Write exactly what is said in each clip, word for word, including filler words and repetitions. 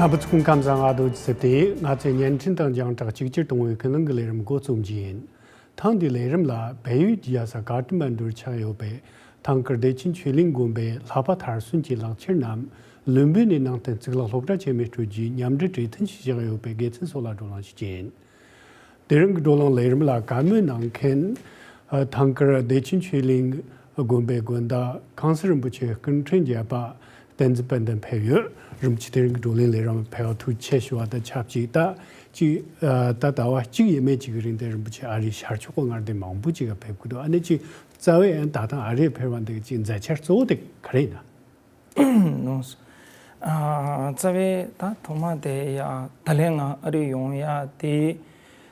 རྣམ་པ་ཚོ་སྐུ་ཁམས་བཟང་། ཨ་རྡོ་རྗེ་སེ་ཏེ། ང་ཚོས་བརྙན་འཕྲིན་དང་རྒྱང་བསྒྲགས་གཅིག་གྱུར་གཏོང་བའི་ཀུན་གླེང་གི་ལས་རིམ་འགོ་རྩོམ་གྱི་ཡིན། ཐེངས་འདིའི་ལས་རིམ་ལ་བལ་ཡུལ་གྱི་རྒྱལ་ས་ཀ་ཐ་མན་ཌུར་ཆགས་ཡོད་པའི་ཐང་དཀར་བདེ་ཆེན་ཆོས་གླིང་དགོན་པའི་ལྷ་པ་མཐར་སོན་གྱི་ལག་ཁྱེར་རྣམས་ལུམ་བི་ནི་ནང་བསྟན་གཙུག་ལག་སློབ་གྲྭ་ཆེན་མོའི་སྤྲོད་རྒྱུའི་མཉམ་འབྲེལ་གྲོས་མཐུན་ཞིག་བཞག་ཡོད་པའི་དགེ་མཚན་སོགས་ལ་བགྲོ་གླེང་ཞིག་བྱས་ཡིན། དེ་རིང་གི་བགྲོ་གླེང་ལས་རིམ་ལ་བཀའ་མོལ་གནང་མཁན། ཨ། ཐང་དཀར་བདེ་ཆེན་ཆོས་གླིང་དགོན་པའི་དགོན་བདག་ཁང་གསར་རིན་པོ་ཆེ་སྐུ་ཕྲེང་བརྒྱད་པ་བསྟན་འཛིན་དཔལ་ལྡན་ཕེབས་ཡོད། རིན་པོ་ཆེ་དེ་རིང་གི་བགྲོ་གླེང་ལས་རིམ་ཕེབས་པར་ཐུགས་རྗེ་ཆེ་ཞུ་བ་དང་ཆབས་ཅིག་ད་ཅིག་ཨ། ད་ཟླ་བ་གཅིག་ཡས་མས་ཅིག་གི་རིང་དེ་རིན་པོ་ཆེ་ཨ་རིའི་ཤར་ཕྱོགས་ཀྱི་མངའ་སྡེ་མང་པོ་ཅིག་ལ་ཕེབས་ཀྱི་འདུག་ཨ་ནི་ཅིག་རྩ་བའི་ཨ་ནི་ད་ཐེངས་ཨ་རིར་ཕེབས་པ་འདི་ཅིག་མཛད་འཆར་གཙོ་བོ་དེ་ག་རེ་ཡིན་ན། ནོ། ཨ། རྩ་བའི་ད་ཐོག་མ་དེ་ཡ་ད་ལན་ང་ཨ་རི་ཡོང་ཡ་དེ་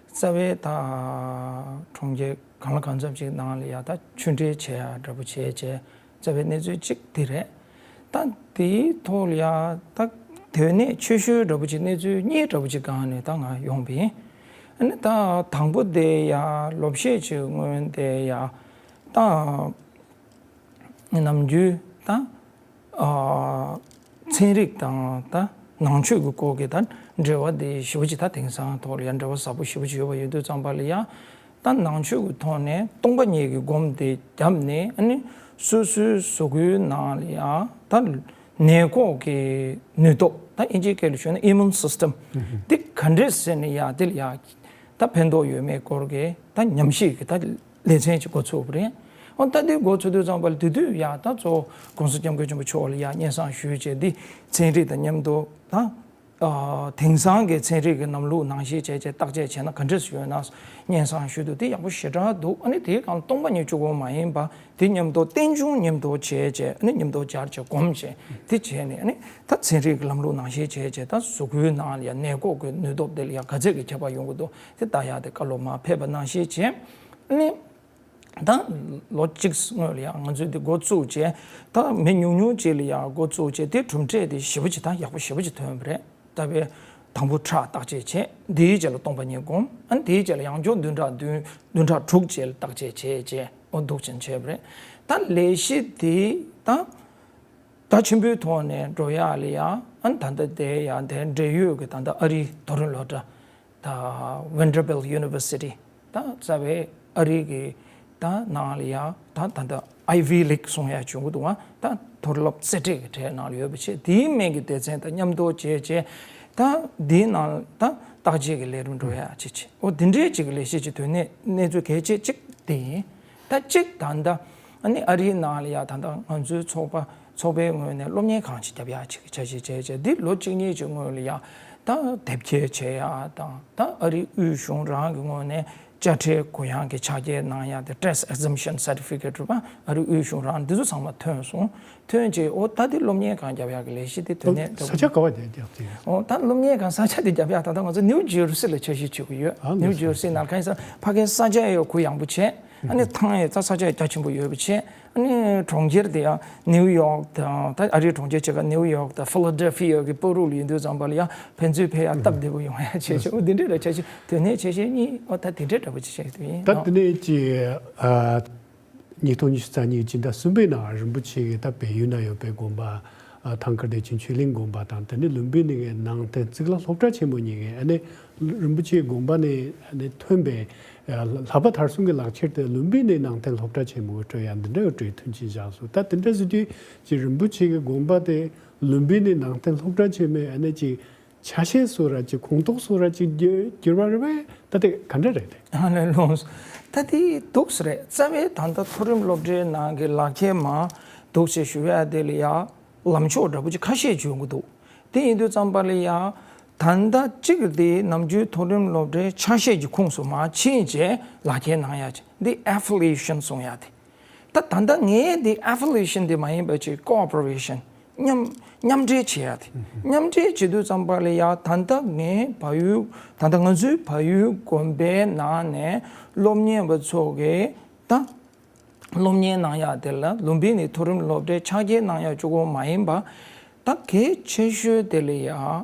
རྩ་བའི་ད་གྲོང་ཁྱེར་གང་ལ་གང་འཚམ་ཅིག་ནང་ལ་ཡ་ད་ཆོས་འབྲེལ་བྱེད་ཡ་འདྲ་པོ་བྱས་བྱས་རྩ་བའི་གནས་ཚུལ་གཅིག་དེ་རེད། ད་དེའི་ཐོག་ལ་ཡ་ད་དེ་ནས་ཆེ་ཤོས་འདྲ་པོ་ཅིག་གནས་ཚུལ་གཉིས་འདྲ་པོ་ཅིག་སྒང་ནས་ད་ང་ཡོང་པ་ཡིན། ཨ་ནི་ད་དང་པོ་དེ་ཡ་ལོ་ཤས་ཅིག་སྔོན་དེ་ཡ་ད། ནམ་རྒྱུན་ད། ཨ། ཚན་རིག་དང་ད་ནང་ཆོས་ཀྱི་སྐོར་གྱི་ད་འབྲེལ་བ་དེ་ཞེ་པོ་ཅིག་ད་དེང་སང་ཐོག་ལ་ཡང་འབྲེལ་བ་ཟབ་པོ་ཞེ་པོ་ཅིག་ཡོད་པ་ཡོད་དུས་ཙམ་པ་ལ་ཡང་ད་ནང་ཆོས་ཀྱི་ཐོག་ནས་སྟོང་པ་ཉིད་ཀྱི་སྒོམ་དེ་བརྒྱབ་ནས། ཨ་ནི་སོ་སོའི་གཟུགས་པོའི་ནང་ལ་ཡང་ད་ནད་འགོག་གི་ནུས་སྟོབས། ད་ཨིན་ཇིའི་སྐད་ལ་ཞུས་ན་immune system། དེ་ག་འདྲས་ཟེར་ནས་ཡང་དེ་ལ་ཡང་ད་ཕན་ཐོགས་ཡོད་མེད་སྐོར་གྱི་ད་ཉམས་ཞིབ་ཀྱི་ད་ལེ་ཚན་ཅིག་འགོ་ཚུགས་པ་རེད། འོ་ད་དེ་འགོ་ཚུགས་དུས་ཙམ་པ་ལ་དེ་དུས་ཡ་ད་གཙོ་བོ་༸གོང་ས་༸སྐྱབས་མགོན་ཆེན་པོ་མཆོག་ལ་ཡ་སྙན་སེང་ཞུས་བྱས། འདི་ཚན་རིག་དང་མཉམ་དུ་ད། ཨ། དེང་སང་གི་ཚན་རིག་གི་ལམ་ལུགས་ནང་བཞིན་བྱས་བྱས་བརྟག་དཔྱད་བྱས་ན་ག་འདྲས་ཡོད་ན་སྙན་སེང་ཞུས་འདུག་དེ་ཡག་པོ་ཞེ་དྲག་འདུག་ཨ་ནི་དེའི་སྒང་སྟོང་པ་ཉིད་གཅིག་པོ་མ་ཡིན་པ་དེ་མཉམ་དུ་རྟེན་འབྱུང་མཉམ་དུ་བྱས་བྱས། ཨ་ནི་མཉམ་དུ་སྦྱར་བྱས་སྒོམ་བྱས་དེ་བྱས་ནས། ཨ་ནི་ད་ཚན་རིག་གི་ལམ་ལུགས་ནང་བཞིན་བྱས་བྱས་ད་གཟུགས་པོའི་ནང་ལ་ཡ་ནད་འགོག་གི་ནུས་སྟོབས་དེ་ལ་ཡ་ག་ཚད་ཀྱི་ཁྱད་པར་ཡོང་གི་འདུག་དེ་ལྟ་ཡག་དེ་བཀའ་སློབ་མར་ཕེབས་པ་ནང་བཞིན་བྱས། ཨ་ནི་ད་ལོ་གཅིག་སྔོན་ལ་ཡང་ང་ཚོས་འདི་འགོ་བཙུགས་བྱས། ད་མི་ཉུང་ཉུང་ཅིག་ལ་ཡང་འགོ་བཙུགས་བྱས། དེ་གྲུབ་འབྲས་དེ་ཞེ་པོ་ཅིག་ད་ཡག་པོ་ཞེ་པོ་ཅིག་ཐོན་པ་རེད། ད་བའི་དང་པོ་ཁྲག་བརྟག་དཔྱད་བྱས། དེའི་རྗེས་ལ་སྟོང་པ་ཉིད་སྒོམ། ཨ་ནི་དེའི་རྗེས་ལ་ཡང་བསྐྱར་བདུན་ཕྲག་བདུན་བདུན་ཕྲག་དྲུག་རྗེས་ལ་བརྟག་དཔྱད་བྱས་བྱས། འོ་འདུག་ཅིང་བྱས་པ་རེད། ད་ལས་གཞི་དེ་ད་ད་ཆེན་པོའི་ཐོག་ནས་འགྲོ་ཡག་ལ་ཡ། ཨ་ནི་ད་ལྟ་དེ་ཡང་དེ་འབྲེལ་ཡོད་ཀྱི་ད་ལྟ་ཨ་རིའི་མཐོ་རིམ་སློབ་གྲྭ། ད་Vanderbilt University། ད་རྩ་བའི་ཨ་རི་གི་ད་ནང་ལ་ཡ་ད་ད་ལྟ་Ivy League་གསུང་ཡ་བྱུང་གི་འདུག་ཨ་ད་མཐོ་སློབ་རྩེ་གྲས་ཀྱི་གྲས་ནང་ལ་ཡོད་པ་བྱས། དེའི་སྨན་གྱི་སྡེ་ཚན་དང་མཉམ་དུ་བྱས་བྱས། ད་དེའི་ནང་ད་བརྟག་དཔྱད་ཀྱི་ལས་རིམ་འགྲོ་ཡ་བྱས་བྱས། འོ་དེ་འདྲའི་ཅིག་གི་ལས་གཞི་ཅིག་དོན་གནད་གནས་ཚུལ་གལ་ཆེ་གཅིག་དེ་ཡིན། ད་གཅིག་ད་ལྟ་ཨ་ནི་ཨ་རིའི་ནང་ལ་ཡ་ད་ལྟ་ང་ཚོའི་ཚོགས་པ་ཚོགས་པའི་ངོས་ནས་སློབ་གཉེར་ཁང་ཅིག་རྒྱབ་ཡག་ཅིག་འཆར་གཞི་བྱས་བྱས། འདི་ལོ་གཅིག་གཉིས་ཀྱི་སྔོན་ལ་ཡ་ད་དེབ་སྐྱེལ་བྱེད་ཡག་དང་། ད་ཨ་རིའི་དབུས་གཞུང་རང་གི་ངོས་ནས་དཔྱ་ཁྲལ་གུ་ཡངས་ཀྱི་ཕྱག་འཁྱེར་གནང་ཡག་དེ་tax exemption certificate་རེད་པ། ཨ་རིའི་དབུས་གཞུང་རང་འདི་ཚོ་ཚང་མ་ཐོན་སོང་། ཐོན་རྗེས་འོ་ད་དེ་སློབ་གཉེར་ཁང་རྒྱབ་ཡག་གི་ལས་གཞི་དེ་དོན་གནད་ས་ཆ་ག་བ་རྒྱབ་རྒྱབ་དེ། འོ་ད་སློབ་གཉེར་ཁང་ས་ཆ་དེ་རྒྱབ་ཡག་ད་ལྟ་ང་ཚོ་ནིའུ་ཇར་སི་ལ་འཆར་གཞི་བྱེད་ཀྱི་ཡོད། ཨ་ནིའུ་ཇར་སི་ནང་གང་ཡིན་ཟེར་ཕ་གིའི་ས་ཆ་ཡང་གུ་ཡངས་པོ་བྱས། ཨ་ནི་ཐང་ཡང་ད་ས་ཆ་ཡང་རྒྱ་ཆེན་པོ་ཡོད་པ་བྱས། ཨ་ནི་གྲོང་ཁྱེར་དེ་ཡང་ནིའུ་ཡོག་དང་ད་ཨ་རིའི་གྲོང་ཁྱེར་ཆེ་ཁག་ནིའུ་ཡོག་དང་ཕི་ལ་ཌེལ་ཕི་ཡ་གི་བར་དུ་ལ་ཡིན་དུས་ཙམ་པ་ལ་ཡང་ཕན་ཚུན་ཕན་ཡག་སྟབས་བདེ་པོ་ཡོང་ཡག་བྱས་བྱས། འོ་དེ་འདྲའི་འདྲ་འཆར་གཞི་དོན་གནད་ཆེ་ཤོས་གཉིས། འོ་ད་དེ་འདྲའི་འདྲ་པོ་ཅིག་བྱས་དུས་ཡིན། ད་དེ་ནས་ཀྱི་ཨ། ཉིས་སྟོང་ཉི་ཤུ་རྩ་གཉིས་སྤྱི་ཟླ་གསུམ་པའི་ནང་རིན་པོ་ཆེ་གིས་ད་བལ་ཡུལ་ན་ཡོད་པའི་དགོན་པ། ཨ། ཐང་དཀར་བདེ་ཆེན་ཆོས་གླིང་དགོན་པ་དང་། དེ་ནས་ལུམ་བི་ནི་གི་ནང་བསྟན་གཙུག་ལག་སློབ་གྲྭ་ཆེན་མོ་གཉིས་ཀྱི། ཨ་ནི་རིན་པོ་ཆེའི་དགོན་པ་ནས་ཨ་ནི་ཐོན་པའི་ལྷ་པ་མཐར་སོན་གྱི་ལག་ཁྱེར་དེ་ལུམ་བི་ནི་ནང་བསྟན་སློབ་གྲྭ་ཆེན་མོ་གི་སྤྲོད་ཡག་འདི་འདྲ་གི་གྲོས་མཐུན་ཅིག་བཞག་སོང་། ད་དེ་འདྲ་ཟེར་དུས་ཀྱི་རིན་པོ་ཆེ་གི་དགོན་པ་དེ་ལུམ་བི་ནི་ནང་བསྟན་སློབ་གྲྭ་ཆེན་མོའི་ཨ་ནི་ཅིག་ཆ་ཤས་སུ་ར་ཅིག་ཁོངས་གཏོགས་སུ་ར་ཅིག་གྱུར་བ་རེད་པས། ད་དེ་ག་འདྲ་རེད་དེ། ཨ་ནི་ལོངས། ད་དེ་འདུག་སེ་རེད། རྩ་བའི་ད་ལྟ་མཐོ་རིམ་སློབ་གྲྭའི་ནང་གི་ལག་ཁྱེར་མར་འདུག་སེ་ཞུ་ཡ་དེ་ལ་ཡ་ལམ་ཕྱོགས་འདྲ་པོ་ཅིག་ཁ་ཤས་ཅིག་ཡོང་གི་འདུག་དེ་ཡིན་དུས་ཙམ་པ་ལ་ཡ་ད་ལྟ་གཅིག་དེ་ནམ་རྒྱུན་མཐོ་རིམ་སློབ་གྲྭའི་ཆ་ཤས་ཀྱི་ཁོངས་སུ་མར་ཕྱིན་བྱས་ལག་ཁྱེར་གནང་ཡ་ཅིག་འདི་affiliation་གསུང་ཡ་དེ། ད་ད་ལྟ་ངའི་འདི་affiliation་འདི་མ་ཡིན་པ་ཅིག་cooperation། མཉམ་མཉམ་འབྲེལ་བྱེད་ཡ་དེ། མཉམ་འབྲེལ་བྱེད་དུས་ཙམ་པ་ལ་ཡ་ད་ལྟ་ངའི་བལ་ཡུལ་ད་ལྟ་ང་ཚོའི་བལ་ཡུལ་དགོན་པའི་ནང་ནས་སློབ་གཉེར་བ་ཚོ་གིས་ད་སློབ་གཉེར་གནང་ཡ་དེ་ལ་ལུམ་བི་ནི་མཐོ་རིམ་སློབ་གྲྭའི་ཕྱག་འཁྱེར་གནང་ཡ་གཅིག་པོ་མ་ཡིན་པ། ད་གལ་ཆེ་ཤོས་དེ་ལ་ཡ་ད་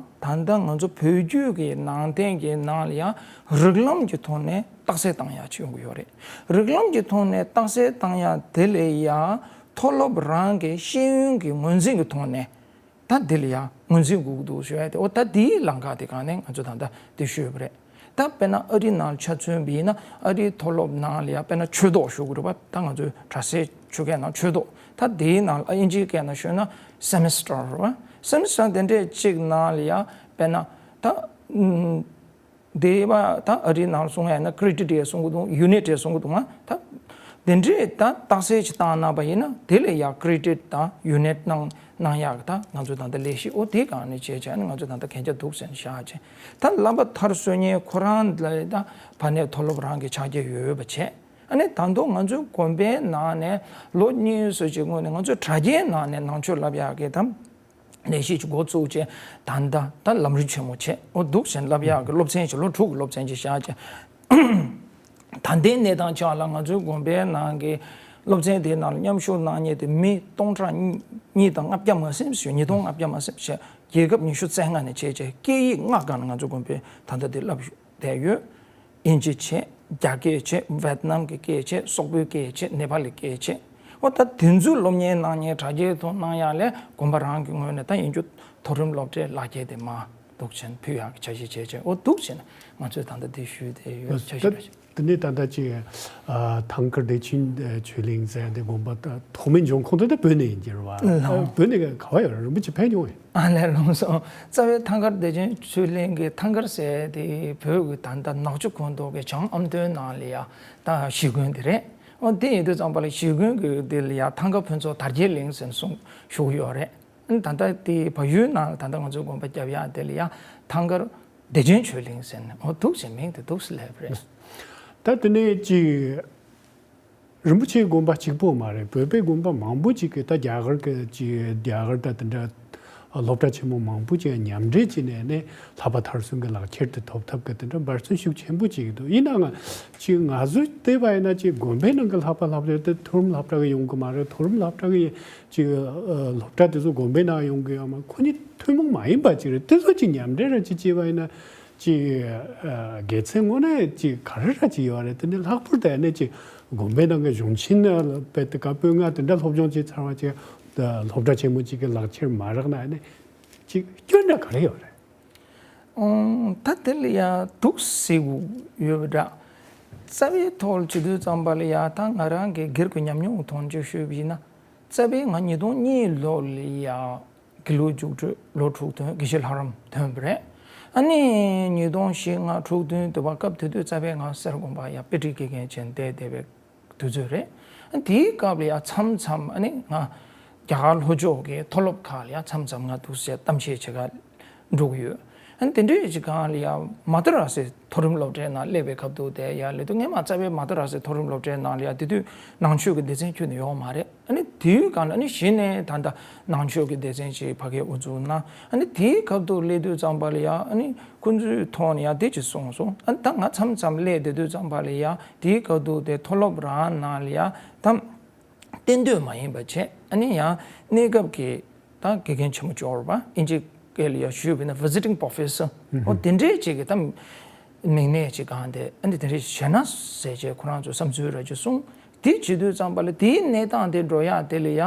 ལྟ་ང་ཚོ་བོད་བརྒྱུད་ཀྱི་ནང་བསྟན་གྱི་ནང་ལ་ཡ་རིགས་ལམ་གྱི་ཐོག་ནས་རྟགས་གསལ་བཏང་ཡ་ཅིག་ཡོང་གི་ཡོད་རེད། རིགས་ལམ་གྱི་ཐོག་ནས་རྟགས་གསལ་བཏང་ཡ་དེ་ལ་ཡ་མཐོ་སློབ་རང་གི་ཤེས་ཡོན་གྱི་ངོས་འཛིན་གྱི་ཐོག་ནས་ ད་འདི་ལ་ཡང་ངོས་འཛིན་དགོས་ཀྱི་འདུག་ཞུ་ཡ་དེ། འོ་ད་འདིའི་ལམ་ཁ་དེ་སྒང་ནས་ང་ཚོ་ད་ལྟ་འདི་ཞུས་པ་རེད། ད་དཔེར་ན་ཨ་རི་ནང་ཆ་མཚོན་པ་ཡིན་ན། ཨ་རིའི་མཐོ་སློབ་ནང་ལ་ཡང་དཔེར་ན་ཆོས་ཐོག་ཞུ་དགོས་རེད་པ། ད་ང་ཚོའི་གྲྭ་སའི་ཆོས་སྐད་ནང་ཆོས་ཐོག་ད་དེའི་ནང་ལ་ཨིན་ཇིའི་སྐད་ནང་ཞུས་ན་སེ་མི་སི་ཊར་རེད་པ། སེ་མི་སི་ཊར་དེ་འདྲས་གཅིག་ནང་ལ་ཡང་དཔེར་ན་ད་ཨུམ། དེ་བ་ད་ཨ་རིའི་ནང་གསུང་ཡ་ན་ཀི་རེ་ཌི་ཊི་ཡ་གསུང་གི་འདུག་ཡུ་ནི་ཊི་ཡ་གསུང་གི་འདུག་ང་ད་དེ་འདྲས་ད་རྟགས་གསལ་ཅིག་བཏང་གནང་པ་ཡིན་ན། དེ་ལ་ཡ་ཀི་རེ་ཌི་ཊི་དང་ཡུ་ནི་ཊི་གནང་གནང་ཡག་གི་ད་ང་ཚོ་ད་ལྟ་ལས་གཞི་འོ་དེ་སྒང་ནས་བྱས་བྱས་ནས་ང་ཚོ་ད་ལྟ་གན་རྒྱ་འདུག་ཟེར་ནས་བཞག་བྱས། ད་བསླབ་པ་མཐར་སོན་མཁན་ཁོ་རང་ལ་ད་ཕ་ནས་མཐོ་སློབ་རང་གི་ཕྱག་རྒྱ་ཡོད་པ་བྱས། ཨ་ནི་ད་དུང་ང་ཚོའི་དགོན་པའི་ནང་ནས་ལོ་གཉིས་སུ་ཅིག་སྔོན་ནས་ང་ཚོའི་དྲ་རྒྱའི་ནང་ནས་ནང་ཆོས་བསླབ་ཡག་གི་ད་ལས་གཞི་ཅིག་འགོ་བཙུགས་བྱས། ད་ལྟ་ད་ལམ་རིམ་ཆེན་མོ་བྱས། འོ་འདུག་ཟེར་བསླབ་ཡག་གི་སློབ་ཚན་ཅིག་ལོ་དྲུག་གི་སློབ་ཚན་ཅིག་བཞག་བྱས། ད་ལྟའི་གནས་སྟངས་ཆ་ལ་ང་ཚོའི་དགོན་པའི་ནང་གི་སློབ་ཚན་དེའི་ནང་ལ་མཉམ་ཞུགས་གནང་མཁན་དེ་མི་སྟོང་ཕྲག་གཉིས་དང་ལྔ་བརྒྱ་མ་ཟིན་ཞུ། ཉིས་སྟོང་ལྔ་བརྒྱ་མ་ཟིན་ཞུ། རྒྱལ་ཁབ་ཉི་ཤུ་རྩ་ལྔ་ནས་བྱས་བྱས་སྐད་ཡིག་ལྔ་སྒང་ནས་ང་ཚོའི་དགོན་པས་ད་ལྟ་དེ་བསླབ་བསྡད་ཡོད། དབྱིན་ཇི་བྱས། རྒྱ་སྐད་བྱས། ཝེད་ནམ་གྱི་སྐད་བྱས། སོག་པོའི་སྐད་བྱས། ནེ་པ་ལི་སྐད་བྱས། འོ་ད་དེ་ཚོའི་སློབ་གཉེར་གནང་མཁན་དྲ་རྒྱའི་ཐོག་གནང་ཡག་ལས་དགོན་པ་རང་གི་ངོས་ནས་ད་ཡིན་རྒྱུ་མཐོ་རིམ་སློབ་གྲྭའི་ལག་ཁྱེར་དེ་མར་འདུག་བྱས་ཕུལ་ཡག་གི་འཆར་གཞི་བྱས་བྱས། འོ་འདུག་བྱས་ནས་ང་ཚོས་ད་ལྟ་འདི་ཞུས་ཏེ་ཡོད། འཆར་གཞི་རེད། དེ་ནས་ད་ལྟ་ཅིག་ཨ་ཐང་དཀར་བདེ་ཆེན་ཆོས་གླིང་ཟེར་དེ་དགོན་པ་ད་ཐོག་མའི་འབྱུང་ཁུངས་དེ་ད་བོད་ནས་ཡིན་གྱི་རེད་བ། ལགས། བོད་ནས་ག་བ་ཡོད་རེད། རིན་པོ་ཆེ་ཕེབས་མྱོང་ངས། ཨ་ལས། ལགས་སོ། རྩ་བའི་ཐང་དཀར་བདེ་ཆེན་ཆོས་གླིང་གི་ཐང་དཀར་ཟེར་དེ་བོད་ཀྱི་ད་ལྟ་ནག་ཆུ་ཁོངས་གཏོགས་ཀྱི་བྱང་ཨ་མདོའི་ནང་ལ་ཡ་ད་གཞིས་དགོན་དེ་རེད། འོ་དེ་ཡིན་དུས་ཙམ་པ་ལ་གཞིས་དགོན་གྱི་དེ་ལ་ཡ་ཐང་དཀར་ཕུན་ཚོགས་དར་རྒྱས་གླིང་ཟེར་ནས་གསུངས་བཞུགས་ཡོད་རེད། ཨ་ནི་ད་ལྟ་དེ་བལ་ཡུལ་ནང་ལ་ད་ལྟ་ང་ཚོའི་དགོན་པ་རྒྱབ་ཡག་དེ་ལ་ཡ་ཐང་དཀར་བདེ་ཆེན་ཆོས་གླིང་ཟེར་ནས་འོ་འདུག་ཟེར་མིང་དེ་འདུག་སེ་སླེབས་རེད། ད་དེ་ནས་ཅིག་རིན་པོ་ཆེའི་དགོན་པ་གཅིག་པོ་མ་རེད། བོད་པའི་དགོན་པ་མང་པོ་ཅིག་གིས་ད་རྒྱ་གར་གྱི་ཅིག་རྒྱ་གར་ད་དེ་འདྲ་སློབ་གྲྭ་ཆེན་མོ་མང་པོ་ཅིག་མཉམ་འབྲེལ་བྱས་ནས་ནས་བསླབ་པ་མཐར་སོན་གྱི་ལག་ཁྱེར་དེ་ཐོབ་ཐབས་ཀྱི་དེ་འདྲ་འབད་བརྩོན་ཤུགས་ཆེན་པོ་ཅིག་འདུག་ཡིན་ནའང་ཅིག་ང་ཚོས་བལྟས་པ་ཡིན་ན་ཅིག་དགོན་པའི་ནང་གི་བསླབ་པ་བསླབ་རེད་དེ་མཐོ་རིམ་སློབ་གྲྭ་གི་ཡོང་གི་མ་རེད། མཐོ་རིམ་སློབ་གྲྭ་གི་ཅིག་སློབ་གྲྭ་དེ་ཚོ་དགོན་པའི་ནང་ཡོང་གི་ཡོད་མ་ཁོ་གཉིས་ཐུན་མོང་མ་ཡིན་པ་ཅིག་རེད། དེ་ཚོ་ཅིག་མཉམ་འབྲེལ་ར་ཅིག་བྱས་པ་ཡིན་ན། ཅིག་ཨ་དགེ་མཚན་དངོས་གནས་ཅིག་ག་རེ་ར་ཅིག་ཡོད་རེད། དེ་ནི་ལྷག་པར་དུ་ཨ་ནི་ཅིག་དགོན་པའི་ནང་གི་གཞུང་ཆེན་ནི་དཔེ་དེ་བཀའ་པོད་ལྔ་དེ་འདྲ་སློབ་སྦྱོང་བྱས་ཚར་བ་ཅིག་སློབ་གྲྭ་ཆེན་མོ་ཅིག་གི་ལག་ཁྱེར་མ་རག་ན་ཨ་ནི་ཅིག་སྐྱོན་འདྲ་ག་རེ་ཡོད་རེད། ཨང་། ད་དེ་ལ་ཡ་འདུག་ཟེར་དགོས་ཡོད་པ་འདྲ། རྩ་བའི་ཐོག་ལ་བྱེད་དུས་ཙམ་པ་ལ་ཡ་ད་ང་རང་གི་སྒེར་གྱི་ཉམས་མྱོང་གི་ཐོག་ནས་ཅིག་ཞུས་པ་ཡིན་ན། རྩ་བའི་ང་ཉིས་སྟོང་གཉིས་ལོ་ལ་ཡ། དགེ་ལུགས་རྒྱུགས་སྤྲོད་ལོ་དྲུག་ཐོན། དགེ་བཤེས་ལྷ་རམས་ཐོན་པ་རེད། ཨ་ནི་ཉིས་སྟོང་བཞི་ལྔ་དྲུག་བདུན་དུ་བ་སྐབས་དེ་དུས་རྩ་བའི་ང་གསེར་དགོན་པ་ཡ་དཔེ་ཁྲིད་དགེ་རྒན་བྱས་བསྡད་བསྡད་པའི་དུས་ཚོད་རེད། ཨ་དེའི་སྐབས་ལ་ཡ་མཚམས་མཚམས་ཨ་ནི་ང་རྒྱ་གར་ལྷོ་ཕྱོགས་ཀྱི་མཐོ་སློབ་ཁག་ལ་ཡ་མཚམས་མཚམས་ང་འདུག་སེ་གཏམ་བཤད་བྱེད་ག་འགྲོ་གི་ཡོད། ཨ་ནི་དེ་འདྲའི་ཅིག་སྒང་ལ་ཡ་མ་ཏཱ་ར་སའི་མཐོ་རིམ་སློབ་གྲྭའི་ནང་སླེབས་པའི་སྐབས་དུ་དེ་ཡ་སླེབས་དུས་སྔས་མ་རྩ་བའི་མ་ཏཱ་ར་སའི་མཐོ་རིམ་སློབ་གྲྭའི་ནང་ལ་ཡ་དེ་དུས་ནང་ཆོས་ཀྱི་སྡེ་ཚན་ཁྱོན་ནས་ཡོད་མ་རེད། ཨ་ནི་དེའི་སྒང་ལ་ཨ་ནི་གཞི་ནས་ད་ལྟ་ནང་ཆོས་ཀྱི་སྡེ་ཚན་ཞིག་ཕ་གིར་དབུ་འཛུགས་གནང་། ཨ་ནི་དེའི་སྐབས་དུ་སླེབས་དུས་ཙམ་པ་ལ་ཡ་ཨ་ནི་ཁོང་ཚོའི་ཐོག་ནས་ཡ་དེ་ཅིག་གསུངས་སོང་། ཨ་ནི་ད་ང་མཚམས་མཚམས་སླེབས་བསྡད་དུས་ཙམ་པ་ལ་ཡ་དེའི་སྐབས་དུ་དེ་མཐོ་སློབ་རང་ནང་ལ་ཡ་ད་གཏན་སྡོད་མ་ཡིན་པ་བྱས། ཨ་ནི་ཡང་གནས་སྐབས་ཀྱི་ད་དགེ་རྒན་ཆེན་མོ་ཅིག་ཡོད་རེད་པ། ཨིན་ཇི་སྐད་ལ་ཡ་ཞུས་པ་ཡིན་ན་ཝི་ཟི་ཊིང་པོ་རོ་ཕེ་སར། ཨོ་དེ་འདྲའི་ཅིག་གི་ད་མིང་གནས་ཅིག་གང་དེ་ཨ་ནི་དེ་འདྲའི་བྱས་ན་ཟེར་བྱས་ཁོ་རང་ཚོ་བསམ་ཚུལ་ར་ཅིག་གསུངས། དེ་བྱེད་དུས་ཙམ་པ་ལ་དེའི་གནས་སྟངས་དེ་འགྲོ་ཡག་དེ་ལ་ཡ་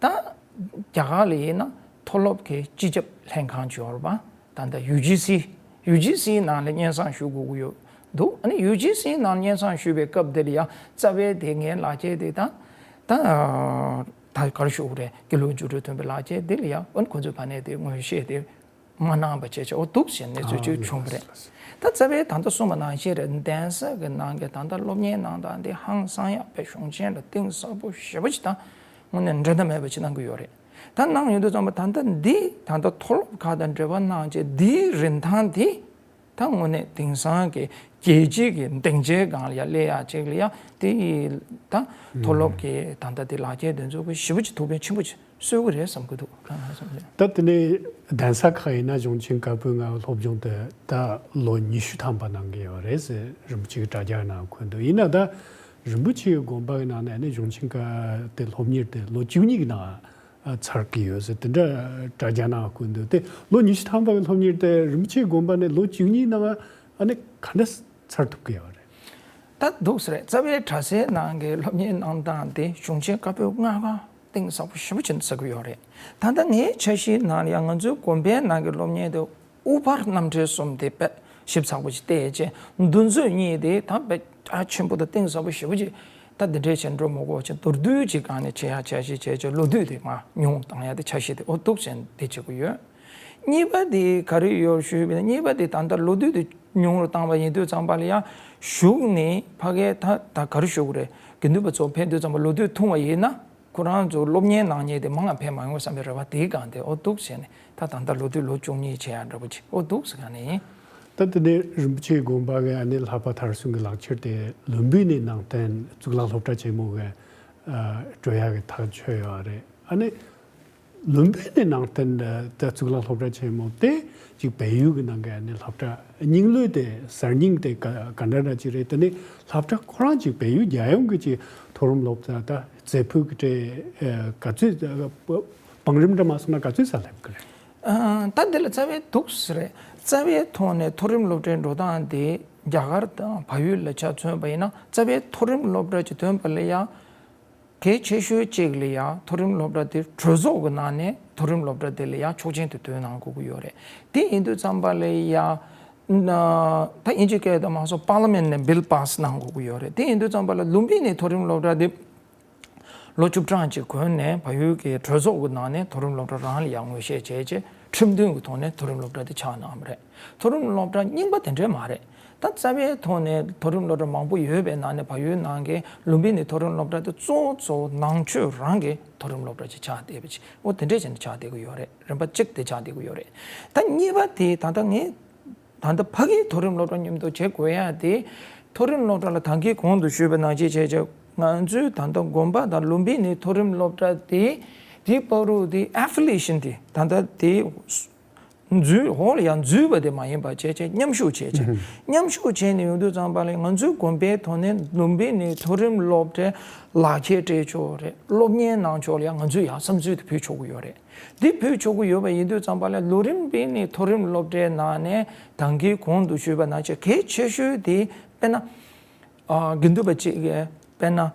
ད་རྒྱ་གར་ལ་ཡིན་ན་མཐོ་སློབ་ཀྱི་སྤྱི་ཁྱབ་ལྷན་ཁང་ཅིག་ཡོད་རེད་པ། ད་ལྟ་ཡུ་ཇི་སི། ཡུ་ཇི་སིའི་ནང་ལ་སྙན་སེང་ཞུ་དགོས་ཀྱི་ཡོད་འདུག་ཨ་ནི་ཡུ་ཇི་སིའི་ནང་སྙན་སེང་ཞུས་པའི་སྐབས་དེ་ལ་ཡ་རྩ་བའི་དེ་ངའི་ལག་ཁྱེར་དེ་ད་ད་ད་ག་རེ་ཞུ་དགོས་རེད། དགེ་ལུགས་རྒྱུགས་སྤྲོད་ཐོན་པའི་ལག་ཁྱེར་དེ་ལ་ཡ་ཨ་ནི་ཁོ་ཚོའི་ཕ་ནས་དེ་ངོས་བཞེས་དེ་མ་གནང་བ་བྱས་བྱས་འོ་འདུག་ཟེར་གནས་ཚུལ་ཅིག་བྱུང་བ་རེད། ད་རྩ་བའི་ད་ལྟ་གསུངས་པ་ནང་བཞིན་རེད། གདན་ས་གི་ནང་གི་ད་ལྟ་སློབ་གཉེར་གནང་སྟངས་དེ་ཧང་སང་ཡག་པའི་གཞུང་ཆེན་ལ་གཏིང་ཟབ་པོ་ཞེ་པོ་ཅིག་དང་དངོས་གནས་འགྲན་ཟླ་མེད་པ་ཅིག་གནང་གི་ཡོད་རེད། ད་གནང་ཡོང་དུས་ཙམ་པ་ད་ལྟ་འདི་ད་ལྟ་མཐོ་སློབ་ཁག་དང་འབྲེལ་བ་གནང་བྱས་འདིའི་རིན་ཐང་དེ་ད་དངོས་གནས་དེང་སང་གི་རྒྱལ་སྤྱི་གི་སྡིངས་ཆའི་སྒང་ལ་ཡ་སླེབས་ཡག་ཅིག་ལ་ཡ་དེ་ཡི་ད་མཐོ་སློབ་ཀྱི་ད་ལྟ་དེ་ལག་ཁྱེར་དེ་ཚོ་གི་ཞེ་པོ་ཅིག་ཐུགས་ཕན་ཆེན་པོ་ཅིག་གསོས་ཀྱི་རེད་བསམ་གྱི་འདུག་ཁ་ཁ་བསམ་རེད། ད་དེ་ནས་གདན་ས་ཁག་ཡིན་ན་གཞུང་ཆེན་བཀའ་པོད་ལྔ་སློབ་སྦྱོང་དེ་ད་ལོ་ཉི་ཤུ་ཐམ་པ་གནང་གི་ཡོད་རེད་ཟེར་རིན་པོ་ཆེ་གི་དྲ་རྒྱ་ནང་འཁོད་འདུག་ཡིན་ན་ད་རིན་པོ་ཆེའི་དགོན་པ་གི་ནང་ནས་ནི་གཞུང་ཆེན་བཀའ་དེ་སློབ་གཉེར་དེ་ལོ་བཅུ་གཉིས་ཀྱི་ནང་ཚར་གྱི་ཡོད་ཟེར་དེ་འདྲ་དྲ་རྒྱ་ནང་འཁོད་འདུག་དེ་ལོ་ཉི་ཤུ་ཐམ་པ་གི་སློབ་གཉེར་དེ་རིན་པོ་ཆེའི་དགོན་པ་ནས་ལོ་བཅུ་གཉིས་ནང་ཨ་ནི་ག་འདྲ་ཚར་ཐུབ་ཀྱི་ཡོད་རེད། ད་འདུག་ཟེར་རེད། རྩ་བའི་གྲྭ་སའི་ནང་གི་སློབ་གཉེར་གནང་སྟངས་དེ་གཞུང་ཆེན་བཀའ་པོད་ལྔ་ག་གཏིང་ཟབ་པོ་ཞེ་པོ་ཅིག་ཟེར་གི་ཡོད་རེད། ད་ལྟ་ངའི་འཆར་གཞིའི་ནང་ལ་ཡང་ང་ཚོའི་དགོན་པའི་ནང་གི་སློབ་གཉེར་དེ་དབུ་ཕར་རྣམ་འགྲེལ་གསུམ་དེ་དཔེ་ཞིབ་ཚགས་པོ་ཅིག་བལྟས་རྗེས་འདུ་འཛོམས་གཉིས་དེ་ད་དཔེ་རྒྱ་ཆེན་པོ་དང་གཏིང་ཟབ་པོ་ཞེ་པོ་ཅིག་ད་འདི་འདྲས་བྱས་འགྲོ་མི་དགོས་ཅིག་མདོར་བསྡུས་ཅིག་སྒང་ནས་བྱེད་ཡག་འཆར་གཞི་བྱས་རྗེས་ལོ་དུས་དེ་མར་ཉུང་བཏང་ཡག་དེ་འཆར་གཞི་དེ་འོ་འདུག་བྱས་འདི་བྱེད་དགོས་ཡོད། གཉིས་པ་དེ་ག་རེ་ཡོད་ཞུས་པ་ཡིན་ན། གཉིས་པ་དེ་ད་ལྟ་ལོ་དུས་དེ་ཉུང་རུ་བཏང་བ་ཡིན་དུས་ཙམ་པ་ལ་ཡང་གཞུག་ནས་ཕ་གིའི་ད་ད་ག་རེ་ཞུ་དགོས་རེད། དགེ་འདུན་པ་ཚོ་ཕེབས་དུས་ཙམ་པ་ལོ་དུས་ཐུང་བ་ཡིན་ན་ཁོ་རང་ཚོ་སློབ་གཉེར་གནང་མཁན་དེ་མང་ང་ཕེབས་མ་ཡོང་བསམ་པའི་རེ་བ་དེའི་སྒང་དེ་འོ་འདུག་བྱས་ནས་ད་ད་ལྟ་ལོ་དུས་ལོ་བཅུ་གཉིས་བྱེད་ཡག་འདྲ་པོ་ཅིག་འོ་འདུག་ཟེར་ག་ནས་ཡིན། ད་དེ་ནས་རིན་པོ་ཆེའི་དགོངས་པ་གི་ཨ་ནི་ལྷག་པ་མཐར་སོན་གྱི་ལག་ཁྱེར་དེ་ལུམ་བི་ནི་ནང་བསྟན་གཙུག་ལག་སློབ་གྲྭ་ཆེན་མོ་གི་ཨ་སྤྲོད་ཡག་གི་ཐག་ཆོད་ཡོད་རེད། ཨ་ནི་ལུམ་བི་ནི་ནང་བསྟན་ད་གཙུག་ལག་སློབ་གྲྭ་ཆེན་མོ་དེ་ཅིག་བལ་ཡུལ་གྱི་ནང་གི་ཨ་ནི་སློབ་གྲྭ་རྙིང་ལུགས་དེ་གསར་རྙིང་དེ་ག་ག་འདྲ་འདྲ་ཅིག་རེད། དེ་ནི་སློབ་གྲྭ་ཁོ་རང་ཅིག་བལ་ཡུལ་རྒྱལ་ཡོངས་ཀྱི་ཅིག་མཐོ་རིམ་སློབ་གྲྭ་ད་རྩེ་ཕུད་ཀྱི་གྲས་ག་ཚོད་བང་རིམ་འདྲ་མ་སོང་ན་ག་ཚོད་ས་སླེབས་ཀྱི་རེད། ད་འདི་ལ་རྩ་བའི་འདུག་ཟེར་རེད། རྩ་བའི་ཐོག་ནས་མཐོ་རིམ་སློབ་གྲྭའི་འགྲོ་སྟངས་དེ་རྒྱ་གར་དང་བལ་ཡུལ་ལ་ཆ་མཚོན་པ་ཡིན་ན་རྩ་བའི་མཐོ་རིམ་སློབ་གྲྭ་གཅིག་ཐོན་པ་ལ་ཡང་གལ་ཆེ་ཤོས་གཅིག་ལ་ཡང་མཐོ་རིམ་སློབ་གྲྭ་དེ་གྲོས་ཚོགས་ཀྱི་ནང་ནས་མཐོ་རིམ་སློབ་གྲྭ་དེ་ལ་ཡང་ཆོག་མཆན་དེ་འདོན་གནང་དགོས་ཀྱི་ཡོད་རེད། དེ་ཡིན་དུས་ཙམ་པ་ལ་ཡང་ད་དབྱིན་ཇི་སྐད་དུ་མ་སོང་པར་ལི་མེན་ནས་བིལ་པཱ་སི་གནང་དགོས་ཀྱི་ཡོད་རེད། དེ་ཡིན་དུས་ཙམ་པ་ལ་ལུམ་བི་ནི་མཐོ་རིམ་སློབ་གྲྭ་དེ་ལོ་བཅུ་གྲངས་ཅིག་གོང་ནས་བལ་ཡུལ་གྱི་གྲོས་ཚོགས་ཀྱི་ནང་ནས་མཐོ་རིམ་སློབ་གྲྭ་རང་ལ་ཡང་ངོས་བཞེས་བྱས་རྗེས་ཁྲིམས་མཐུན་གྱི་ཐོག་ནས་མཐོ་རིམ་སློབ་གྲྭ་དེ་ཆགས་གནང་བ་རེད། མཐོ་རིམ་སློབ་གྲྭ་རྙིང་པ་དེ་འདྲས་མ་རེད། ད་རྩ་བའི་ཐོག་ནས་མཐོ་རིམ་སློབ་གྲྭ་མང་པོ་ཡོད་པའི་ནང་ནས་བལ་ཡུལ་ནང་གི་ལུམ་བི་ནི་མཐོ་རིམ་སློབ་གྲྭ་དེ་གཙོ་བོ་གཙོ་བོ་ནང་ཆོས་རང་གི་མཐོ་རིམ་སློབ་གྲྭ་ཅིག་ཆགས་བསྡད་པ་ཅིག་འོ་དེ་འདྲས་བྱས་ནས་ཆགས་བསྡད་ཀྱི་ཡོད་རེད། རིམ་པ་གཅིག་དེ་ཆགས་བསྡད་ཀྱི་ཡོད་རེད། ད་གཉིས་པ་དེ་ད་ལྟ་ངས་ད་ལྟ་ཕ་གིའི་མཐོ་རིམ་སློབ་གྲྭ་མཉམ་དུ་བྱེད་དགོས་ཡ་དེ། མཐོ་རིམ་སློབ་གྲྭ་ལ་ད་གིན་གོང་དུ་ཞུས་པ་ནང་བཞིན་བྱས་བྱས་ང་ཚོའི་ད་ལྟ་དགོན་པ་དང་ལུམ་བི་ནི་མཐོ་རིམ་སློབ་གྲྭ་དེ་དེའི་བར་དུ་དེ་ཨེ་ཕི་ལི་ཡེ་ཤན་དེ་ད་ལྟ་དེ་འཛུལ་འོག་ལ་ཡང་འཛུལ་བ་དེ་མ་ཡིན་པ་བྱས་བྱས་མཉམ་ཞུགས་བྱས་བྱས་མཉམ་ཞུགས་བྱས་ནས་ཡོང་དུས་ཙམ་པ་ལ་ང་ཚོའི་དགོན་པའི་ཐོག་ནས་ལུམ་བི་ནི་མཐོ་རིམ་སློབ་གྲྭའི་ལག་ཁྱེར་སྤྲད་ཆོག་རེད། སློབ་གཉེར་གནང་ཆོག་ལ་ཡང་ང་ཚོས་ཡང་བསམ་ཚུལ་དེ་ཕུལ་ཆོག་གི་ཡོད་རེད། འདི་ཕུལ་ཆོག་གི་ཡོད་པ་ཡིན་དུས་ཙམ་པ་ལ་ལུམ་བི་ནི་མཐོ་རིམ་སློབ་གྲྭའི་ནང་ནས་ད་གིན་གོང་དུ་ཞུས་པ་ནང་བཞིན་གལ་ཆེ་ཤོས་དེ་དཔེར་ན་དགེ་འདུན་པ་གཅིག་གིས་དཔེར་ན་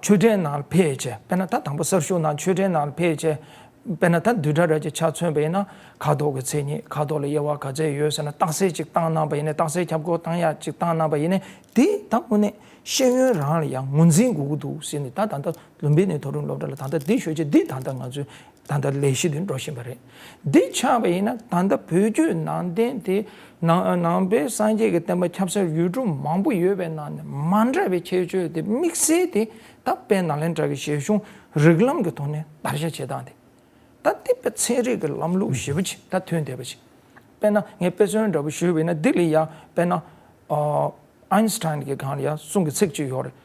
ཆོས་གྲྭའི་ནང་ལ་ཕེབས་བྱས་དཔེར་ན་ད་དང་པོ་གསར་ཞུགས་ནང་ཆོས་གྲྭའི་ནང་ལ་ཕེབས་བྱས་དཔེར་ན་ད་བསྡུས་གྲྭ་ར་ཅིག་ཆ་མཚོན་པ་ཡིན་ན་ཁ་དོག་གི་མཚན་ཉིད་ཁ་དོག་ལ་དབྱེ་བ་ག་ཚད་ཡོད་ཟེར་ན་རྟགས་གསལ་ཅིག་བཏང་གནང་པ་ཡིན་ན་རྟགས་གསལ་ཁྱབ་བསྒྲགས་བཏང་ཡག་ཅིག་བཏང་གནང་པ་ཡིན་ན་དེ་ད་དངོས་གནས་ཤེས་ཡོན་རང་ལ་ཡང་ངོས་འཛིན་དགོས་ཀྱི་འདུག་ཟེར་ནས་ད་ད་ལྟ་ལུམ་བི་ནི་མཐོ་རིམ་སློབ་གྲྭ་ལ་ད་ལྟ་འདི་ཤོད་ཆེད་འདི་ད་ལྟ་ང་ཚོས་ད་ལྟ་ལས་གཞི་འདི་འགྲོ་བཞིན་པ་རེད། འདི་ཆགས་པ་ཡིན་ན་ད་ལྟ་བོད་བརྒྱུད་ནང་བསྟན་དེ་ནང་ནང་པའི་སངས་རྒྱས་ཀྱི་བསྟན་པ་ཁྱབ་སར་ཡུལ་གྲུ་མང་པོ་ཡོད་པའི་ནང་ནས་མ་འདྲ་བའི་ཁྱད་ཆོས་དེ་དམིགས་བསལ་དེ་ད་དཔལ་ནཱ་ལེནྡྲ་གི་ཞལ་གཞུང་རིགས་ལམ་གྱི་ཐོག་ནས་བརྡར་ཤ་བྱེད་སྟངས་དེ་ད་དེ་དཔེ་ཚན་རིག་གི་ལམ་ལུགས་ཞེ་པོ་ཅིག་ད་ཐོན་བསྡད་པ་ཅིག་དཔེར་ན་ངས་དཔེ་མཚོན་འདྲ་པོ་ཞུས་པ་ཡིན་ན་འདི་ལ་ཡང་དཔེར་ན་ཨ་ཨིན་སི་ཊན་གྱི་སྒང་ལ་ཡང་གསུང་གི་ཚིག་ཅིག་ཡོད་རེད།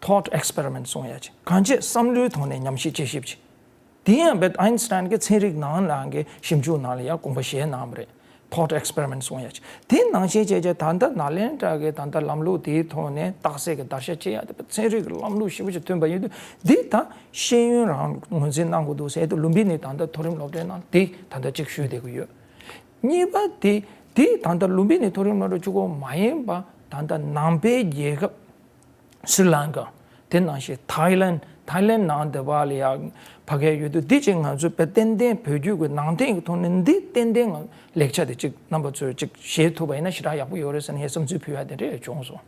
Thought experiment གསུང་ཡ་ཅིག་གང་བྱས་བསམ་བློའི་ཐོག་ནས་ཉམས་ཞིབ་དཔྱད་ཞིབ་ཅིག་དེ་ཡང་བེད་ཨིན་སི་ཊན་གྱི་ཚན་རིག་ནང་ལའང་གི་ཞིབ་འཇུག་ནང་ལ་ཡང་དགོངས་པ་བཞེས་གནང་བ་རེད། Thought experiment གསུང་ཡ་ཅིག་དེ་ནང་བཞིན་བྱས་བྱས་ད་ལྟ་ནཱ་ལེནྡྲ་གི་ད་ལྟ་ལམ་ལུགས་དེའི་ཐོག་ནས་རྟགས་གསལ་གྱི་བརྡར་ཤ་བཅད་ཡ་དེ་ཚན་རིག་གི་ལམ་ལུགས་ཞེ་པོ་ཅིག་ཐོན་པ་ཡིན་དུས་འདི་ད་ཤེས་ཡོན་རང་ངོས་འཛིན་གནང་དགོས་འདུག་ཟེར་དུས་ལུམ་བི་ནི་ད་ལྟ་མཐོ་རིམ་སློབ་གྲྭའི་ནང་དེ་ད་ལྟ་ཅིག་ཞུས་བསྡད་ཀྱི་ཡོད། གཉིས་པ་དེ་དེ་ད་ལྟ་ལུམ་བི་ནི་མཐོ་རིམ་སློབ་གྲྭ་གཅིག་པོ་མ་ཡིན་པ་ད་ལྟ་ནང་པའི་རྒྱལ་ཁབ་སྲི་ལང་ཀ་དེ་ནང་བཞིན་ཐའི་ལན་ཐའི་ལན་ནང་དེ་བ་ལ་ཡང་ཕ་གའི་ཡོད་དུས་འདི་ཅིག་ང་ཚོས་དཔེ་ཏན་ཏན་བོད་བརྒྱུད་ཀྱི་ནང་བསྟན་གྱི་ཐོག་ནས་འདི་ཏན་ཏན་ང་ལེགས་ཆ་དེ་ཅིག་རྣམ་པ་ཚོས་ཅིག་བཞེས་ཐུབ་པ་ཡིན་ན་ཞེ་དྲག་ཡག་པོ་ཡོད་རེད་ཟེར་ནས་ངས་བསམ་ཚུལ་ཕུལ་ཡ་དེ་འདྲ་ཡང་བྱུང་སོང་།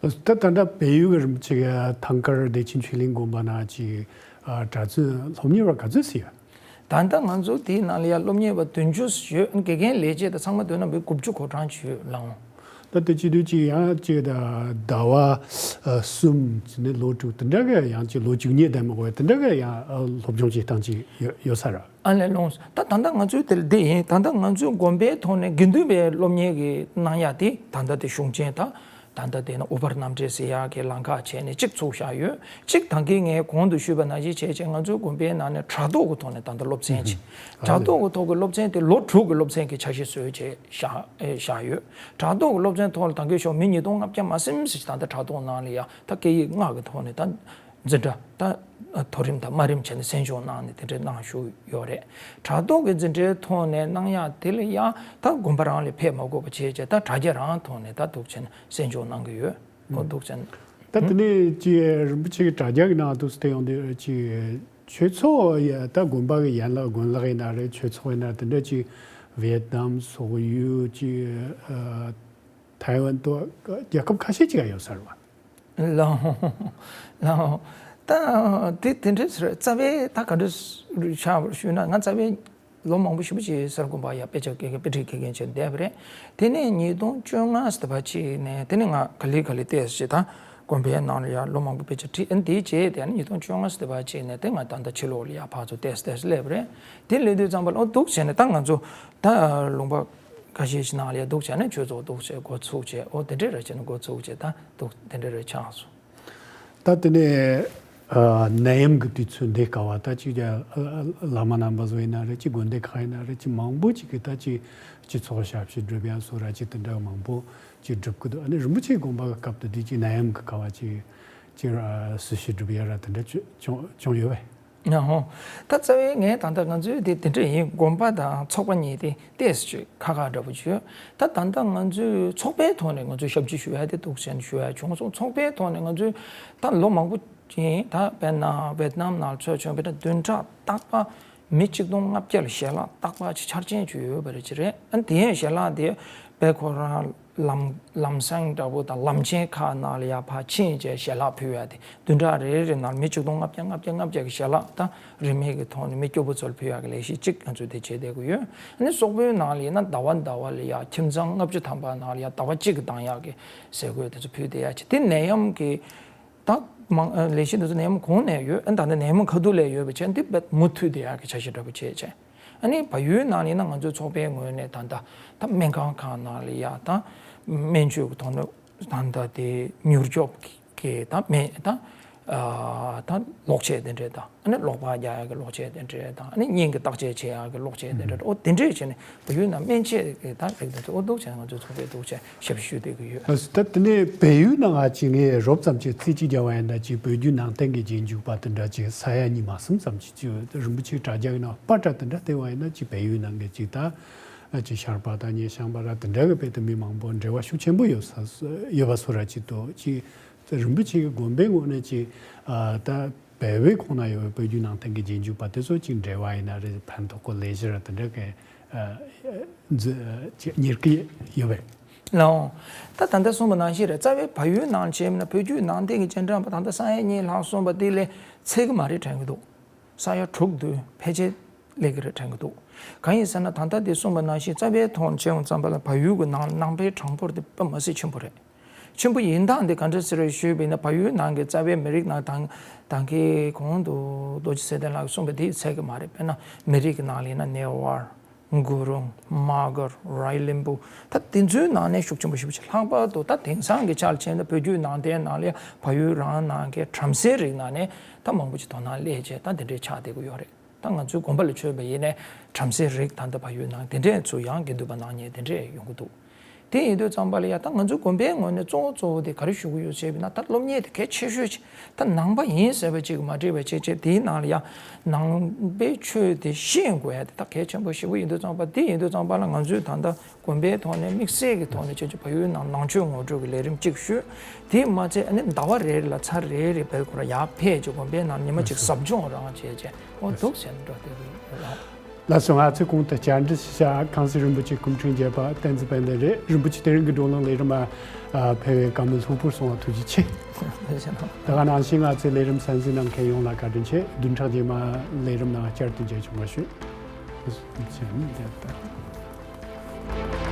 ད་ད་ལྟ་བལ་ཡུལ་གྱི་རིན་པོ་ཆེ་གི་ཐང་དཀར་བདེ་ཆེན་ཆོས་གླིང་དགོན་པ་ནང་ཅིག་གྲྭ་བཙུན་སློབ་གཉེར་བ་ག་ཚོད་ཟིན་ཡོད། ད་ལྟ་ང་ཚོ་དེའི་ནང་ལ་ཡང་སློབ་གཉེར་བ་བདུན་ཅུ་ཡོད། དགེ་རྒན་ལས་བྱེད་དང་ཚང་མ་བསྡོམས་ན་མི་དགུ་བཅུ་གོ་གྲངས་ཅིག་ཡོད་ལགས་འོང་། ད་དེ་སྤྱི་འཐུས་གཅིག་ཡང་གཅིག་ད་ཟླ་བ་གསུམ་ནས་ལོ་དྲུག་དེ་འདྲ་གི་ཡང་གཅིག་ལོ་བཅུ་གཉིས་ལྡན་མི་དགོས་དེ་འདྲ་གི་ཡང་སློབ་སྦྱོང་བྱེད་སྟངས་ཅིག་ཡོད་ཡོད་ས་རེད། ཨ་ལས་ལོངས་ད་ད་ལྟ་ང་ཚོའི་དེ་འདི་ཡིན། ད་ལྟ་ང་ཚོའི་དགོན་པའི་ཐོག་ནས་དགེ་འདུན་པའི་སློབ་གཉེར་གྱི་གནང་ཡ་དེ་ད་ལྟ་དེ་གཞུང་ཆེན་ད་ད་ལྟ་དེ་ན་ཨུ་པར་རྣམ་འགྲེལ་ཟེར་ཡག་གི་ལམ་ཁ་བྱས་ནས་གཅིག་ཚུགས་བཞག་ཡོད། གཅིག་ད་གིན་ངས་གོང་དུ་ཞུས་པ་ནང་བཞིན་བྱས་བྱས་ང་ཚོའི་དགོན་པའི་ནང་ནས་དྲ་ཐོག་གི་ཐོག་ནས་ད་ལྟ་སློབ་ཚན་ཅིག་ཨ་དྲ་ཐོག་གི་ཐོག་གི་སློབ་ཚན་དེ་ལོ་དྲུག་གི་སློབ་ཚན་གྱི་འཆར་གཞི་བཟོས་བྱས་བཞག་ཨེ་བཞག་ཡོད། དྲ་ཐོག་གི་སློབ་ཚན་ཐོག་ལ་ད་གིན་ཞོགས་མི་ཉིས་སྟོང་ལྔ་བརྒྱ་མ་ཟིན་ཟིན་ད་ལྟ་དྲ་ཐོག་ནང་ལ་ཡ་ད་སྐད་ཡིག་ལྔ་གི་ཐོག་ནས་ད། འཛིན་གྲྭ་ད་མཐོ་རིམ་དང་དམའ་རིམ་བྱས་ནས་གསན་སྦྱོང་གནང་ནས་དེ་འདྲའི་གནང་བཞུགས་ཡོད་རེད། དྲ་ཐོག་གི་འཛིན་གྲྭའི་ཐོག་ནས་གནང་ཡག་དེ་ལ་ཡང་ད་དགོན་པ་རང་ལ་ཕེབས་མ་དགོས་པ་བྱས་བྱས་ད་དྲ་རྒྱ་རང་ཐོག་ནས་ད་འདུག་བྱས་ནས་གསན་སྦྱོང་གནང་གི་ཡོད། ཨོ་འདུག་བྱས་ནས་ ད་དེ་ནས་ཅིག་རིན་པོ་ཆེ་གི་དྲ་རྒྱ་གི་ནང་དུ་བལྟས་ཡོང་དུས་ཅིག་ཆོས་ཚོགས་ཡ་ད་དགོན་པ་གི་ཡན་ལག་དགོན་ལག་ཡིན་ན་རེད། ཆོས་ཚོགས་ཡིན་ན་དེ་འདྲ་ཅིག་ཝེད་ནམ་སོག་ཡུལ་ཅིག་ཨ་ཐའེ་ཝན་དུ་རྒྱལ་ཁབ་ཁ་ཤས་ཅིག་ཡོད་ས་རེད་བ། ལའོ། ལའོ། ད་དེ་དེ་འདྲ་ཟེར་རྩ་བའི་ད་ག་འདྲ་ཆགས་པར་ཞུས་ན། ང་རྩ་བའི་ལོ་མང་པོ་ཞེ་པོ་ཅིག་གསར་དགོན་པ་ཡ་དཔེ་ཆ་དགེ་རྒན་དཔེ་ཁྲིད་དགེ་རྒན་བྱས་བསྡད་པ་རེད། དེ་ནས་ཉིས་སྟོང་བཅོ་ལྔ་ཟེར་བ་ཅིག་ནས་དེ་ནས་ང་ག་ལེ་ག་ལེ་བལྟས་ཟེར་ད་དགོན་པའི་ནང་ལ་ཡ་ལོ་མང་པོ་དཔེ་ཆ་ཁྲིད། ཨ་ནི་དེའི་རྗེས་དེ་ནས་ཉིས་སྟོང་བཅོ་ལྔ་ཟེར་བ་ཅིག་ནས་དེ་ང་ད་ལྟ་ཕྱི་ལོགས་ལ་ཡ་ཕར་ཚུར་བལྟས་བལྟས་སླེབས་པ་རེད། དེ་སླེབས་དུས་ཙམ་པ་ལ་ཨོ་འདུག་བྱས་ནས་ད་ང་ཚོ་ད་ལུང་པ་ཁ་ཤས་ཤིག་ནང་ལ་ཡ་འདུག་བྱས་ནས་ཆོས་ཚོགས་འདུག་བྱས་འགོ་ཚུགས་བྱས་ཨོ་དེ་འདྲས་རེད་བྱས་ནས་འགོ་ཚུགས་བྱས་ད་འདུག་དེ་འདྲས་རེད་ཆགས་སོང་། ད་དེ་ནས་ཨ་ནད་ཡམས་ཀྱི་དུས་ཚོད་འདི་སྐབས་བ་ད་ཅིག་ཀྱང་ཨ་བླ་མ་རྣམ་པ་ཚོ་ཡིན་ན་རེད། ཅིག་དགོན་སྡེ་ཁག་ཡིན་ན་རེད། ཅིག་མང་པོ་ཅིག་གིས་ད་ཅིག་སྤྱི་ཚོགས་ཞབས་ཕྱི་སྒྲུབ་ཡ་སོགས་ར་ཅིག་དེ་འདྲ་མང་པོ་ཅིག་སྒྲུབ་ཀྱི་འདུག་ཨ་ནི་རིན་པོ་ཆེའི་དགོན་པ་གི་སྐབས་དུ་དེ་ཅིག་ནད་ཡམས་ཀྱི་སྐབས་བ་ཅིག་ཅིག་ཨ་སྲི་ཞུ་སྒྲུབ་ཡ་ར་དེ་འདྲ་བྱུང་བྱུང་ཡོད་པས། ཨ་ཧོ། ད་རྩ་བའི་ངས་ད་ལྟ་ང་ཚོའི་དེ་དེ་འདྲ་ཡིན། དགོན་པ་དང་ཚོགས་པ་གཉིས་དེ་ཏོག་ཙམ་ཅིག་ཁག་ཁག་འདྲ་པོ་ཅིག་ཡོད། ད་ད་ལྟ་ང་ཚོའི་ཚོགས་པའི་ཐོག་ནས་ང་ཚོས་ཞབས་ཕྱི་ཞུ་ཡ་དེ་འདུག་སེ་ཞུ་ཡ་བྱུང་སོང་། ཚོགས་པའི་ཐོག་ནས་ང་ཚོས་ད་ལོ་མང་པོ་ཡིན་ད་དཔེར་ན་ཝེད་ནམ་ནང་ཚུད་བྱུང་བ་ཡིན་ན་བདུན་ཕྲག་རྟག་པ་མི་གཅིག་སྟོང་ལྔ་བརྒྱ་ལ་ཞལ་ལག་རྟག་པ་ཅིག་འཆར་ཅན་ཅིག་ཡོད་པ་རེད་ཅིག་རེད། ཨ་དེ་ཡང་ཞལ་ལག་དེ་དཔེ་ཁོ་རང་ལམ་ལམ་སེང་འདྲ་པོ་དང་ལམ་ཆེན་ཁག་ནང་ལ་ཡ་ཕར་ཕྱིན་བྱས་ཞལ་ལག་ཕུལ་ཡ་དེ་བདུན་ཕྲག་རེ་རེ་ནང་མི་གཅིག་སྟོང་ལྔ་བརྒྱ་ལྔ་བརྒྱ་ལྔ་བརྒྱ་གི་ཞལ་ལག་ད་རིན་མེད་ཀྱི་ཐོག་ནས་མི་སྐྱོ་པོ་ཚོར་ཕུལ་ཡ་གི་ལས་གཞི་གཅིག་ང་ཚོས་དེ་བྱས་བསྡད་ཀྱི་ཡོད། ཨ་ནི་སོག་པོའི་ནང་ལ་ཡིན་ན་ཟླ་བ་ཟླ་བ་ལ་ཡ་ཁྱིམ་ཚང་ལྔ་བཅུ་ཐམ་པ་ནང་ལ་ཡ་ཟླ་བ་གཅིག་གི་འདང་ཡག་གི་ཟས་གོས་དེ་ཚོ་ཕུལ་བསྡད་ཡ་ཅིག་དེ་ནད་ཡམས་ཀྱི་ད་མང་ཨ་ལས་གཞི་འདི་ཚོ་ནད་ཡམས་གོང་ནས་ཡོད། ཨ་ད་ནི་ནད་ཡམས་ཁ་ཐུག་ལས་ཡོད་པ་བྱས་འདི་དཔེ་མུ་མཐུད་བསྡད་ཡག་གི་འཆར་གཞི་འདྲ་པོ་བྱས་བྱས། ཨ་ནི་བལ་ཡུལ་ནང་ལ་ཡིན་ན་ང་ཚོའི་ཚོགས་པའི་ངོས་ནས་ད་ལྟ་ད་སྨན་ཁང་ཁག་ནང་ལ་ཡ་ད་སྨན་བཅོས་ཀྱི་ཐོག་ནས་ད་ལྟ་དེ་མྱུར་སྐྱོབ་ཀྱི་ད་སྨན་ད་ཨ་ད་གློག་ཆས་དེ་འདྲས་དང་ཨ་ནི་གློག་པར་རྒྱག་ཡག་གི་གློག་ཆས་དེ་འདྲས་དང་ཨ་ནི་སྙིང་གི་བརྟག་དཔྱད་བྱེད་ཡག་གི་གློག་ཆས་དེ་འདྲས་ཨོ་དེ་འདྲས་བྱས་ནས་བལ་ཡུལ་ནང་སྨན་དཔྱད་ཀྱི་ད་རིགས་དེ་ཚོ་ཨོ་འདུག་བྱས་ནས་ང་ཚོའི་ཚོགས་པས་འདུག་བྱས་ཞབས་ཞུ་བསྡད་ཀྱི་ཡོད། ད་དེ་ནས་བལ་ཡུལ་ནང་ང་ཅིག་ངས་རོབ་ཙམ་ཅིག་རྩིས་ཅིག་རྒྱག་པ་ཡིན་ན་ཅིག་བོད་བརྒྱུད་ནང་བསྟན་གྱི་རྗེས་འཇུག་པ་དེ་འདྲ་ཅིག་ས་ཡ་གཉིས་མ་ཟིན་ཙམ་ཅིག་ཅིག་རིན་པོ་ཆེའི་དྲ་རྒྱ་གི་ནང་པར་འདྲ་དེ་འདྲ་བལྟས་པ་ཡིན་ན་ཅིག་བལ་ཡུལ་ནང་གི་ཅིག་ད་ཅིག་ཤར་པ་དང་སྙེ་ཤང་པ་ར་དེ་འདྲ་གི་དཔེ་དེ་མི་མང་པོ་འབྲེལ་བ་ཤུགས་ཆེན་པོ་ཡོད་ས་ཡོད་པ་སོགས་ར་ཅིག་འདུག་ཅིག་རིན་པོ་ཆེ་གི་དགོན་པའི་ངོས་ནས་ཅིག་ཨ་ད་བལ་བོའི་ཁོངས་ན་ཡོད་པའི་བོད་བརྒྱུད་ནང་བསྟན་གྱི་རྗེས་འཇུག་པ་དེ་ཚོ་ཅིག་འབྲེལ་བ་ཡིན་ན་རེད། ཕན་ཐོགས་གི་ལས་གཞི་ར་དེ་འདྲ་གི་ཨ་འཛི་ཅིག་གཉེར་གི་ཡོད་པས། ལའོ། ད་ད་ལྟ་གསུངས་པ་ནང་བཞིན་རེད། རྩ་བའི་བལ་ཡུལ་ནང་བྱས་ན་བོད་བརྒྱུད་ནང་བསྟན་གྱི་རྗེས་འབྲང་པ་ད་ལྟ་ས་ཡ་གཉིས་ལྷག་སོང་བ་དེ་ལས་ཚད་གི་མ་རེད་དྲན་གི་འདུག་ས་ཡ་དྲུག་དུ་ཕལ་ཆེར་སླེབས་ཀྱི་རེད་དྲན་གི་འདུག་གང་ཡིན་ཟེར་ན་ད་ལྟ་འདི་གསུངས་པ་ནང་བཞིན་རྩ་བའི་ཐོག་བྱས་ཡོང་ཙམ་པ་ལ་བལ་ཡུལ་གྱི་ནང་ནང་པའི་གྲངས་འབོར་དེ་དཔེ་མ་སྲིད་ཆེན་པོ་རེད། ཆེན་པོ་ཡིན་སྟངས་དེ་ག་འདྲ་ཟེར་རེད་ཞུས་པ་ཡིན་ན་བལ་ཡུལ་ནང་གི་རྩ་བའི་མི་རིགས་ནང་དང་དང་གི་གོང་དུ་རྡོ་རྗེ་ཚེ་བརྟན་ལགས་གསུངས་པ་དེའི་ཚད་ཀྱི་མ་རེད། དཔེར་ན་མི་རིགས་ཀྱི་ནང་ལ་ཡིན་ན་ནེ་ཝར། གུ་རུང་། མ་གར། རའི་བློན་པོ། ད་དེ་ཚོའི་ནང་ནས་ཤུགས་ཆེན་པོ་ཞེ་པོ་ཅིག་ལྷག་པར་དུ་ད་དེང་སང་གི་ཆ་ལ་བྱས་ན་བོད་བརྒྱུད་ནང་བསྟན་ནང་ལ་ཡང་བལ་ཡུལ་རང་ནང་གི་བྲམ་ཟེའི་རིགས་ནང་ནས་ད་མང་པོ་ཅིག་དོ་སྣང་སླེབས་བྱས་ད་དེ་འདྲའི་ཆགས་བསྡད་ཀྱི་ཡོད་རེད། ད་ང་ཚོའི་དགོན་པ་ལ་མཆོད་པ་ཡིན་ནའི་བྲམ་ཟེའི་རིགས་ད་ལྟ་བལ་ཡུལ་ནང་དེ་འདྲས་ཚོ་ཡང་དགེ་འདུན་པ་གནང་མཁན་དེ་འདྲས་ཡོང་གི་འདུག་དེ་ཡིན་དུས་ཙམ་པ་ལ་ཡ་ད་ང་ཚོའི་དགོན་པའི་ངོས་ནས་གཙོ་བོ་གཙོ་བོ་དེ་ག་རེ་ཞུ་གི་ཡོད་ཟེར་བ་ན་ད་སློབ་གཉེར་དེ་གལ་ཆེ་ཤོས་ཅིག་ད་ནང་པ་ཡིན་ཟེར་བ་ཅིག་མ་བྲིས་པ་བྱས་བྱས་དེའི་ནང་ལ་ཡ་ནང་པའི་ཆོས་དེ་ཤེས་དགོས་ཡ་དེ་ད་གལ་ཆེན་པོ་ཞེ་པོ་ཡིན་དུས་ཙམ་པ་དེ་ཡིན་དུས་ཙམ་པ་ལ་ང་ཚོས་ད་ལྟ་དགོན་པའི་ཐོག་ནས་དམིགས་བསལ་གྱི་ཐོག་ནས་བྱས་བྱས་བལ་ཡུལ་ནང་ནང་ཆོས་ངོ་སྤྲོད་ཀྱི་ལས་རིམ་གཅིག་ཞུས། དེ་མ་ཚད་ཨ་ནི་ཟླ་བ་རེ་རེ་ལ་ཚར་རེ་རེ་བལ་ཁོ་ར་ཡར་ཕེབས་བྱས་དགོན་པའི་ནང་ཉི་མ་གཅིག་ཟབ་སྦྱོང་རང་བྱས་བྱས་འོ་འདུག་ཟེར་འགྲོ་བསྡད་ཀྱི་ཡོད། ལགས་སོ། ང་ཚོས་གོང་དུ་བཅར་འདྲི་ཞུ་བྱ་ཁང་སྲིད་རིན་པོ་ཆེ་སྐུ་ཕྲེང་བརྒྱད་པ་བསྟན་འཛིན་དཔལ་ལྡན་རེད། རིན་པོ་ཆེ་དེ་རིང་གི་བགྲོ་གླེང་ལས་རིམ་ལ་ཕེབས་པའི་བཀའ་མོལ་ལྷུག་པོར་གསུངས་པ་ཐུགས་རྗེ་ཆེ། ཐུགས་རྗེ་ཆེ་གནང་། ད་ག་ནང་བཞིན་ང་ཚོའི་ལས་རིམ་གསན་གཟིགས་གནང་མཁན་ཡོངས་ལ་བཀའ་དྲིན་ཆེ། བདུན་ཕྲག་རྗེས་མ་ལས་རིམ་ནང་བསྐྱར་དུ་མཇལ་བྱུང་བ་ཞུ།